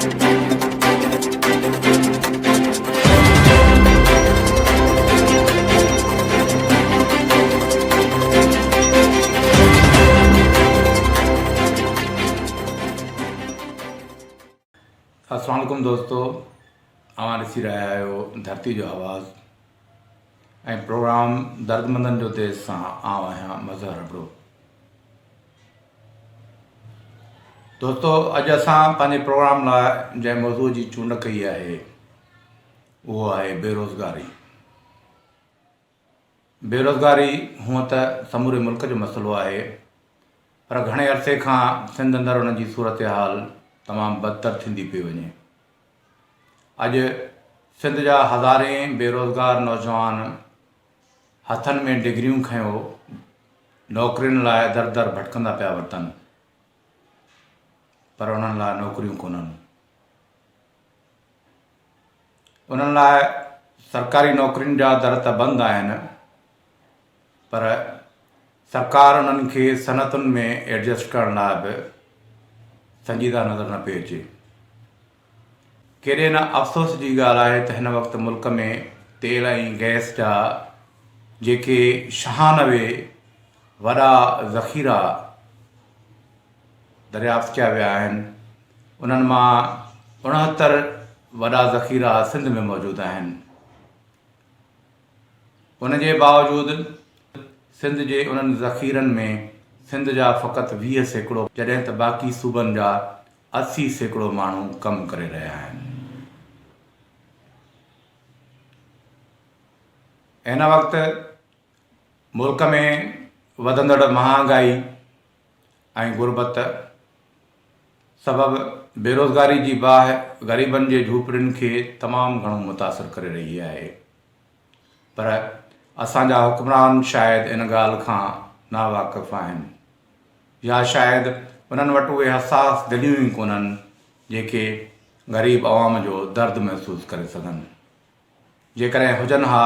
السلام عليڪم دوستو اوهان ڏسي رهيا آهيو ڌرتي جو آواز ۽ پروگرام دردمندن جو ديس سان آئون آهيان مظهر ابڙو دوستو اڄ اسان پنهنجي پروگرام لاء جنهن موضوع جي چونڊ ڪئي آهي اهو آهي بيروزگاري بيروزگاري هونء ته سموري ملڪ جو مسئلو آهي پر گهڻي عرصي کان سنڌ اندر ان جي صورتحال تمام بدتر ٿيندي پئي وڃي. اڄ سنڌ جا هزارين بيروزگار نوجوان هٿن ۾ ڊگريون کنيو نوڪرين لاء در در ڀٽڪندا پيا وتن پر انهن لاء نوڪريون ڪونهن. انهن لاء سرڪاري نوڪرين جا در ته بند آهن پر سرڪار انهن کي صنعتن ۾ ايڊجسٽ ڪرڻ لاء به سنجيده نظر نه پئي اچي. ڪيڏي نه افسوس جي ڳالهه آهي ته هن وقت ملڪ ۾ تيل ۽ گئس جا جيڪي 96 وڏا ذخيرا دريافت ڪيا ويا آهن، انهن مان 69 وڏا ذخيرا سنڌ ۾ موجود آهن. ان جي باوجود سنڌ جي انهن ذخيرن ۾ سنڌ جا فقط 20% جڏهن ته باقي صوبن جا 80% ماڻهو ڪم ڪري رهيا آهن. هن وقت ملڪ ۾ وڌندڙ مهانگائي ۽ غربت سبب بيروزگاري جي باهه غريبن جي جهوپڙين کي تمام گهڻو متاثر ڪري رهي آهي پر اسان جا حڪمران شايد ان ڳالهه کان ناواقف آهن يا شايد انهن وٽ اهي حساس دليون ئي ڪونهن جيڪي غريب عوام جو درد محسوس ڪري سگهن. جيڪڏهن هجن ها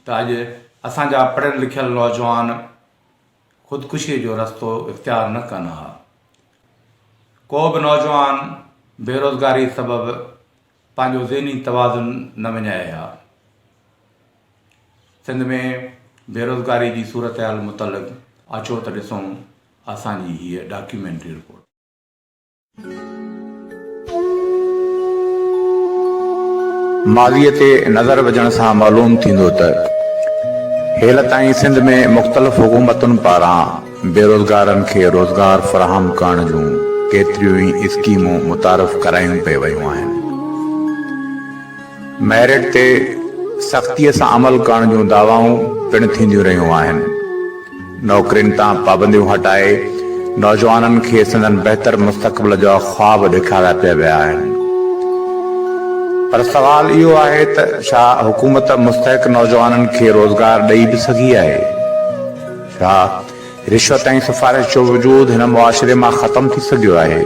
ته اڄ اسان جا پڙهيل لکيل نوجوان خودڪشيء جو رستو اختيار نه ڪن ها. ڪو به نوجوان بيروزگاري سبب پنهنجو ذهني توازن نه وڃائي ها. سنڌ ۾ بيروزگاري جي صورتحال متعلق اچو ته ڏسون اسان جي هيء ڊاڪيومينٽري رپورٽ. ماضيء تي نظر وجهڻ سان معلوم ٿيندو ته هيل تائين سنڌ ۾ مختلف حڪومتن پاران بيروزگارن کي روزگار فراهم ڪرڻ جون ڪيتريون ئي اسڪيمون متعارف ڪرايون پئي ويون آهن. ميرٽ تي سختيء سان عمل ڪرڻ جون دعوائون پڻ ٿينديون رهيون آهن. نوڪرين تان پابنديون هٽائي نوجوانن کي سندن بهتر مستقبل جا خواب ڏيکاريا پيا ويا آهن. پر سوال اهو آهي ته ڇا حڪومت مستحق نوجوانن کي روزگار ڏئي به سگهي آهي؟ ڇا رشوت ۽ سفارش جو وجود هن معاشري مان ختم ٿي سگهيو آهي؟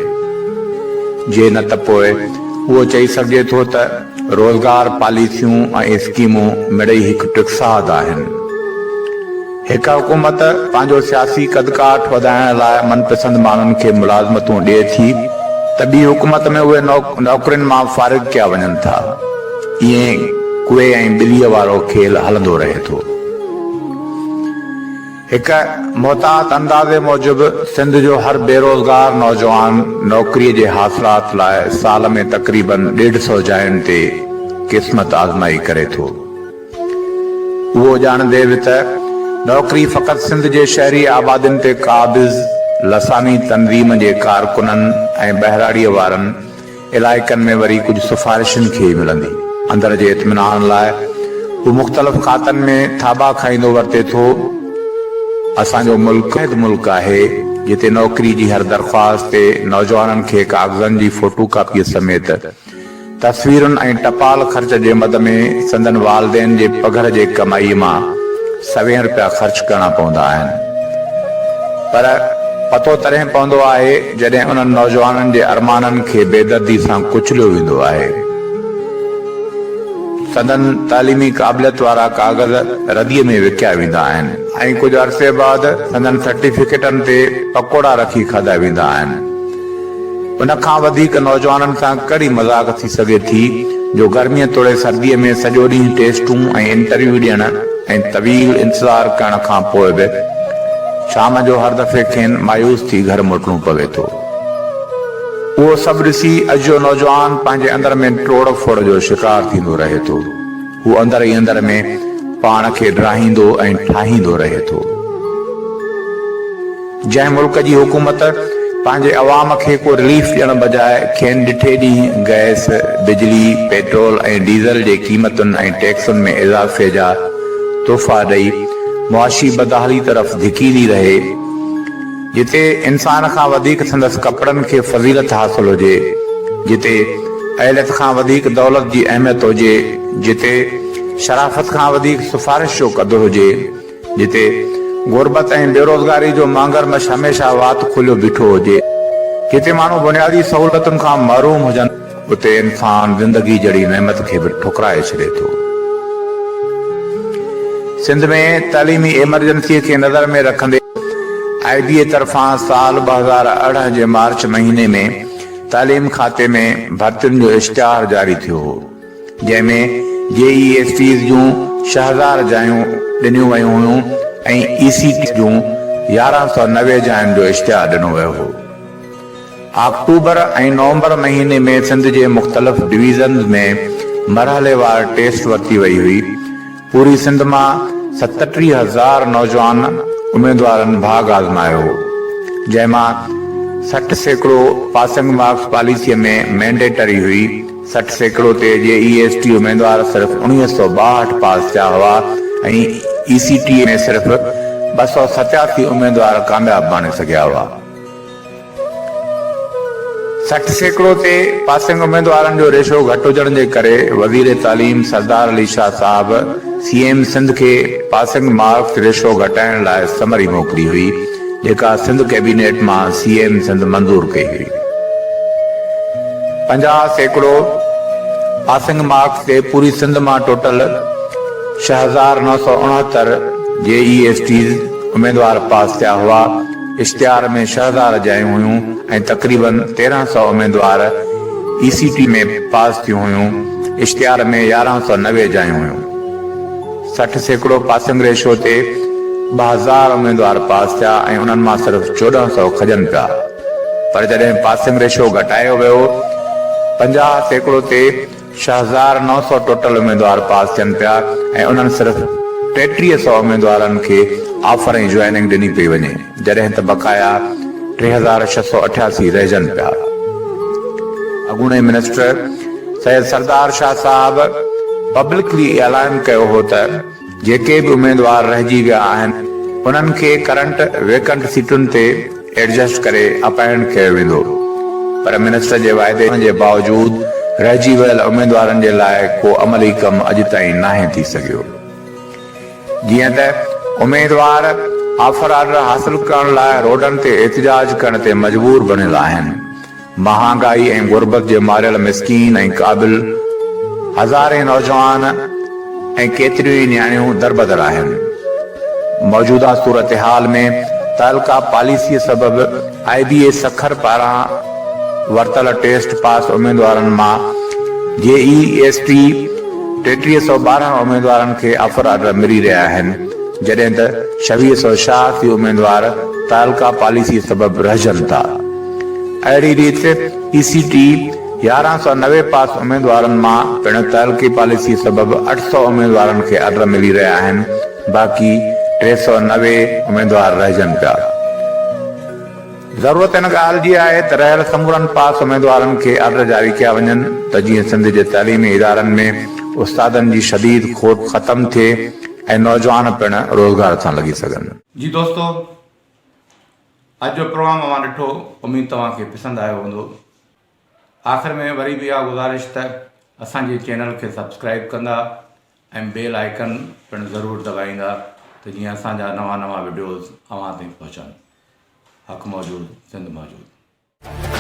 جي نه ته پوء اهو چئي سگهجي ٿو ته روزگار پاليسيون ۽ اسڪيمون مڙئي هڪ ٽڪساد آهن. هڪ حڪومت پنهنجو سياسي قدڪاٺ وڌائڻ لاء من پسند ماڻهن کي ملازمتون ڏئي ٿي ته ٻي حڪومت ۾ اهي نوڪرين مان فارغ ڪيا وڃن ٿا. ائين ڪوئي ۽ ٻليء وارو کيل هلندو رهي ٿو. هڪ محتاط اندازي موجب سنڌ جو هر بيروزگار نوجوان نوڪريء جي حاصلات لاء سال ۾ تقريبن ڏيڍ سئو جاين تي قسمت آزمائي ڪري ٿو. اهو ڄاڻندي به ته نوڪري فقط سنڌ جي شهري آبادين تي قابض لساني تنظيم جي ڪارڪنن ۽ ٻهراڙيء وارن علائقن ۾ وري ڪجهه سفارشن کي ئي ملندي. اندر جي اطمينان لاء هو مختلف کاتن ۾ ٿاٻا کائيندو ورتي ٿو. اسان جو ملڪ واحد ملڪ آهي جتي نوڪري جي هر درخواست تي نوجوانن کي ڪاغذن جي فوٽو ڪاپيء سميت تصويرن ۽ ٽپال خرچ جي مد ۾ سندن والدين جي پگهر جي ڪمائي مان سوين رپيا خرچ ڪرڻا پوندا آهن پر پتو تڏهن پوندو آهي جڏهن انهن نوجوانن جي ارمانن کي بيدردي سان ڪچليو ويندو آهي. سندن تعليمي قابليت وارا ڪاغذ رديء ۾ وڪيا ويندا آهن ۽ ڪجهه عرصي بعد سندن سرٽيفڪيٽن تي پڪوڙا رکي کاڌا ويندا آهن. ان کان وڌيڪ نوجوانن سان ڪهڙي مذاق ٿي سگهي ٿي جو گرميء توڙي سرديء ۾ سڄو ڏينهن ٽيسٽون ۽ انٽرويو ڏيڻ ۽ طويل انتظار ڪرڻ کان پوء به شام جو هر دفعي کين مايوس ٿي گهر موٽڻو پوي ٿو. اهو سڀ ڏسي اڄ جو نوجوان پنهنجي اندر ۾ ٽوڙ ڦوڙ جو شڪار ٿيندو رهي ٿو. هو اندر ئي اندر ۾ پاڻ کي ڊاهيندو ۽ ٺاهيندو رهي ٿو. جنهن ملڪ جي حڪومت پنهنجي عوام کي ڪو رليف ڏيڻ بجاء کين ڏٺي ڏينهن گئس، بجلي، پيٽرول ۽ ڊيزل جي قيمتن ۽ ٽيڪسن ۾ اضافي جا تحفا ڏئي معاشي بدحالي طرف ڌڪيندي رهي، جتي انسان کان وڌيڪ سندس ڪپڙن کي فضيلت حاصل هجي، جتي اهليت کان وڌيڪ دولت جي اهميت هجي، جتي شرافت کان وڌيڪ سفارش جو قدر هجي. جتي غربت ۽ بيروزگاري جو مانگر مڇ هميشه وات کوليو بيٺو هجي، جتي ماڻهو بنيادي سهولتن کان محروم هجن، اتي انسان زندگي جهڙي نعمت کي به ٺڪرائي ڇڏي ٿو. سنڌ ۾ تعليمي ايمرجنسي کي نظر ۾ رکندي آء بي اي طرفان سال 2018 جي مارچ مهيني ۾ تعليم کاتي ۾ ڀرتين جو اشتهار جاري ٿيو هو. جنهن ۾ جي اي ايس ٽيز جون 6000 جايون ڏنيون ويون هيون ۽ اي سي ٽي جون 1190 جاين جو اشتهار ڏنو ويو هو. آڪٽوبر ۽ نومبر مهيني ۾ سنڌ جي مختلف ڊويزنز ۾ مرحليوار ٽيسٽ ورتي وئي هئي. پوري سنڌ مان 37 هزار نوجوان اميدوارن ڀاڳ آزمايو هو، جنهن مان 60% پاسنگ مارڪس پاليسيء ۾ مينڊيٽري هئي. 60% تي جي اي ايس ٽي اميدوار صرف 1962 پاس ٿيا هئا ۽ اي سي ٽي ۾ صرف 287 اميدوار ڪامياب ماڻي سگهيا هئا. 60% تي پاسنگ اميدوارن جو ريشو گهٽ هجڻ جي ڪري وزير تعليم سردار علي شاهه صاحب سي ايم سنڌ کي پاسنگ مارڪس ريشو گهٽائڻ لاء سمري موڪلي هئي جيڪا سنڌ ڪيبينيٽ مان سي ايم سنڌ منظور ڪئي هئي. 50% پاسنگ مارڪس تي پوري سنڌ مان ٽوٽل 6969 جي اي ايس ٽيز اميدوار پاس ٿيا هئا. اشتهار ۾ 6000 جايون هيون ۽ تقريبن 1300 اميدوار اي سي ٽي ۾ پاس ٿيون هيون. اشتهار ۾ 1190 جايون هيون. 60% پاسنگ ريشو تي 2000 اميدوار پاس ٿيا ۽ انهن مان صرف 1400 کڄن پيا. پر جڏهن پاسنگ ريشو گهٽايو ويو 50% تي 6900 ٽوٽل اميدوار پاس ٿين پيا ۽ انهن صرف 3300 اميدوارن کي آفر ۽ جوائننگ ڏني پئي وڃي جڏهن ته بقايا 3688 رهجن پيا. اڳوڻي منسٽر سيد سردار شاهه صاحب پبلڪلي اعلان ڪيو هو ته جيڪي به اميدوار رهجي ويا آهن انهن کي ڪرنٽ ويڪنٽ سيٽن تي ايڊجسٽ ڪري اپائنٽ ڪيو ويندو پر منسٽر جي واعدي جي باوجود رهجي ويل اميدوارن جي لاء ڪو عملي ڪم اڄ تائين ناهي ٿي سگهيو جيئن ته اميدوار آفر آرڊر حاصل ڪرڻ لاء روڊن تي احتجاج ڪرڻ تي مجبور بڻيل آهن. مهانگائي ۽ غربت جي ماريل مسڪين ۽ قابل هزارين نوجوان ۽ ڪيتريون ئي نياڻيون دربدر آهن. موجوده صورتحال ۾ تعلقه پاليسيء سبب آء بي اي سکر پاران ورتل ٽيسٽ پاس اميدوارن مان جي اي ايس ٽي 3312 اميدوارن کي آفر آرڊر ملي رهيا آهن، جڏهن ته 2686 اميدوار تعلقه پاليسيء سبب رهجن ٿا. اهڙي ريت اي سي ٽي 1190 پاس اميدوارن مان پڻ تعلقي پاليسي سبب 800 اميدوارن کي آرڊر ملي رهيا آهن باقي 390 اميدوار رهجن پيا. ضرورت ان ڳالهه جي آهي ته رهيل سمورن پاس اميدوارن کي آرڊر جاري ڪيا وڃن ته جيئن سنڌ جي تعليمي ادارن ۾ استادن جي شديد کوٽ ختم ٿئي ۽ نوجوان پڻ روزگار سان لڳي سگهن. جي دوستو اڄ جو پروگرام اوهان ڏٺو اميد توهان کي پسند آيو هوندو. آخر ۾ وري به اها گذارش ته اسان جي چينل کي سبسڪرائيب ڪندا ۽ بيل آئيڪن پڻ ضرور دٻائيندا ته جيئن اسان جا نوان نوان وڊيوز اوهان تائين پهچن. حق موجود سنڌ موجود.